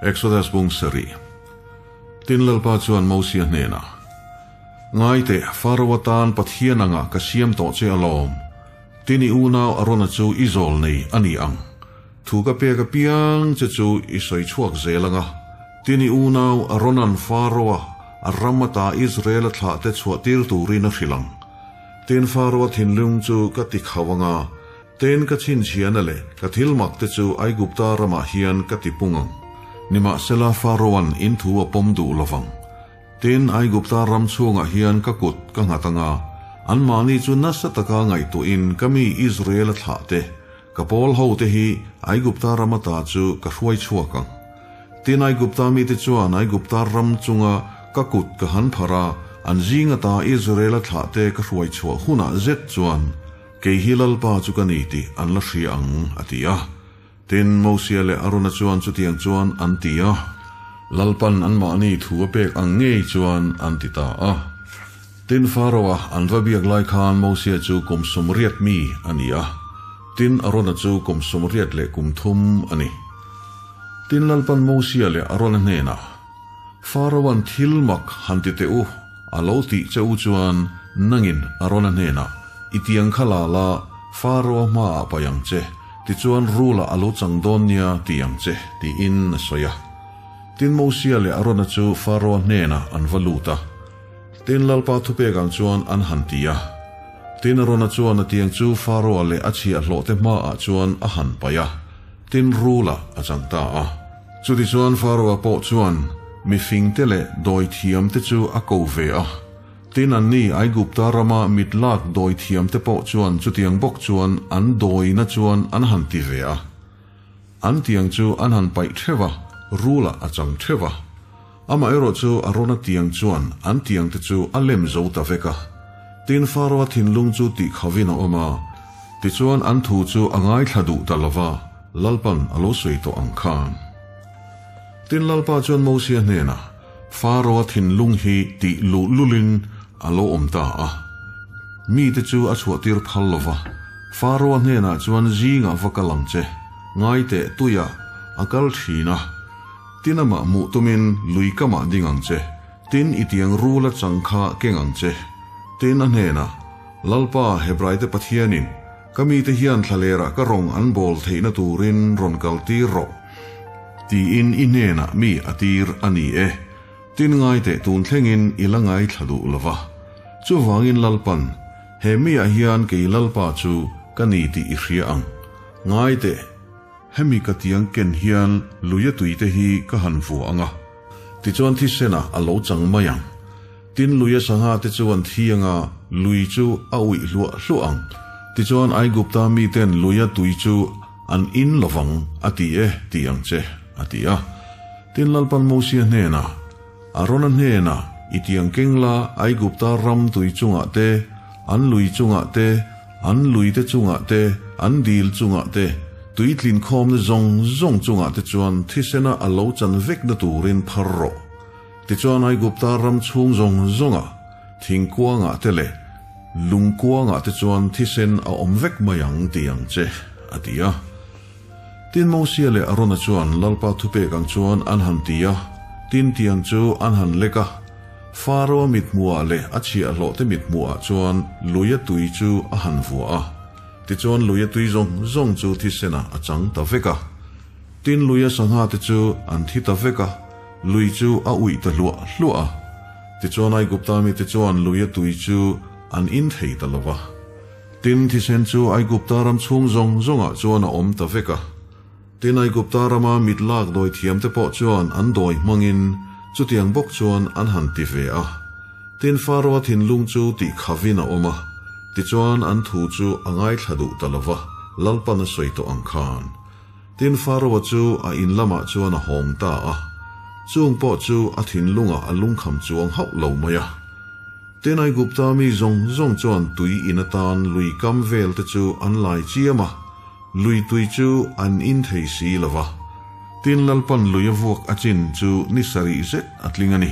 Exodus bung sarih. Tin Lalpa chuan Mosia hnenah, Ngai teh, Faro atan Pathian anga ka siam tawh che alawm. Tin i unau Arona chu i zawl nei a ni ang. Thu ka pek apiang che chu i sawi chhuak zel anga. Tin i unau Aronan Faro-a a ram ata Israel-a thlah te chhuah tir turin a hrilh ang. Tin Faro-a thinlung chu ka ti khauh anga, Tin ka chhinchhiahna leh ka thil mak te chu Aigupta ramah hian ka ti pung ang. Nimahsela Faro-a'n in thu a pawm duh lo vang. Tin, Aigupta ram chhungah hian ka kut ka nghat anga, anmahni chu nasa taka ngaihtuahin ka mi Israel-a thlah te, ka pawl ho te hi Aigupta ram ata chu ka hruai chhuak ang. Tin, Aigupta mite chuan Aigupta ram chunga ka kut ka han pharh a, an zing ata Israel-a thlah te ka hruai chhuah hunah zet chuan, Kei hi Lalpa chu ka ni tih an la hria ang, a ti a. Tin, Mosia leh Arona chuan chutiang chuan an ti a. Lalpan anmahni thu a pek ang ngei chuan an ti ta a. Tin, Faro-a an va biak lai khan Mosia chu kum 80 mi a ni a, tin, Arona chu kum 83 a ni. Tin, Lalpan Mosia leh Arona hnenah, Faro-a'n thil mak han ti teh u, a lo tih che u chuan nangin Arona hnenah, I tiang kha la la, Faro-a hmaah paih ang che, tichuan rula a lo chang dawn nia ti ang che, tiin a sawi a. Tin Mosia leh Arona chu Faro-a hnenah an va lut a. Tin Lalpa thupek ang chuan an han ti a. Tin Arona chuan a tiang chu Faro-a leh a chhiahhlawhte hmaah chuan a han paih a, tin rula a chang ta a. Chutichuan Faro-a pawh chuan mi fingte leh dawithiamte chu a ko ve a. Tin anni Aigupta rama mit lak dawithiamte pawh chuan chutiang bawk chuan an dawina chuan an han ti ve a. An tiang chu an han paih theuh a, rulah a chang theuh a. Amaherawhchu Arona tiang chuan an tiangte chu a lem zo ta vek a. Tin Faro-a thinlung chu tihkhavin a awm a, tichuan an thu chu a ngaithla duh ta lo va, Lalpan a lo sawi tawh ang khan. Tin Lalpa chuan Mosia hnenah, Faro-a thinlung hi tih luh lulin a lo awm ta a. Mite chu a chhuahtir phal lo va, Faro-a hnenah chuan zingah va kal ang che, ngai teh tuiah a kal thin a, tin amah hmuh tumin lui kamah ding ang che, tin i tiang rula chang kha keng ang che. Tin a hnenah, Lalpa, Hebraite Pathianin, Ka mite hian thlalerah ka rawng an bawl theihna turin rawn kal tir rawh, tiin i hnenah mi a tir a ni e. Tin ngai teh tun thlengin i la ngaithla duh lo va. Chuvangin Lalpan, he miah hian kei Lalpa chu ka ni tih i hria ang. Ngai teh, hemi ka tiang ken hian luia tuite hi ka han vua ang a, tichuan thisenah a lo chang mai ang. Tin luia sangha te chu an thi anga lui chu a uih hluah hluah ang. Tichuan Aigupta miten luia tui chu an in lovang a ti e ti ang che, a ti a. Tin Lalpan Mosia hnenah, Arona hnenah i tiang keng la Aigupta ram tui chungah te, an lui chungah te, an lui te chungah te, an dil chungah te, tui tlinkhawmna zawng zawng chungah te chuan thisena a lo chan vekna turin phar rawh. Tichuan Aigupta ram chhung zawng zawnga thingkuangah te leh lungkuangah te chuan thisen a awm vek mai ang ti ang che, a ti a. Tin Mosia leh Arona chuan Lalpa thupek ang chuan an han ti a, tin tiang chu an han lek a. Faro-a mithmuhah leh a chhiahhlawhte mithmuhah chuan luia tui chu a han vuah a. Tichuan luia tui zawng zawng chu thisenah a chang ta vek a. Tin luia sangha te chu an thi ta vek a. Lui chu a uih ta hluah hluah a, tichuan Aigupta mite chuan luia tui chu an in thei ta lo va. Tin, thisen chu Aigupta ram chhung zawng zawngah chuan a awm ta vek a. Tin, Aigupta rama mit lak dawi thiamte pawh chuan an dawi hmangin chutiang bawk chuan an han ti ve a. Tin, Faro-a thinlung chu tihkhavin a awm a, tichuan an thu chu a ngaithla duh ta lo va, Lalpan a sawi tawh ang khan. Tin, Faro-a chu a in lamah chuan a hawng ta a, chung pawh chu a thinlungah a lungkham chuang hauh lo mai a. Tin, Aigupta mi zawng zawng chuan tui in atan lui kam vel te chu an lai chiam a, lui tui chu an in thei si lo va. Tin, Lalpan lui a vuak a chin chu ni sarih zet a tling a ni.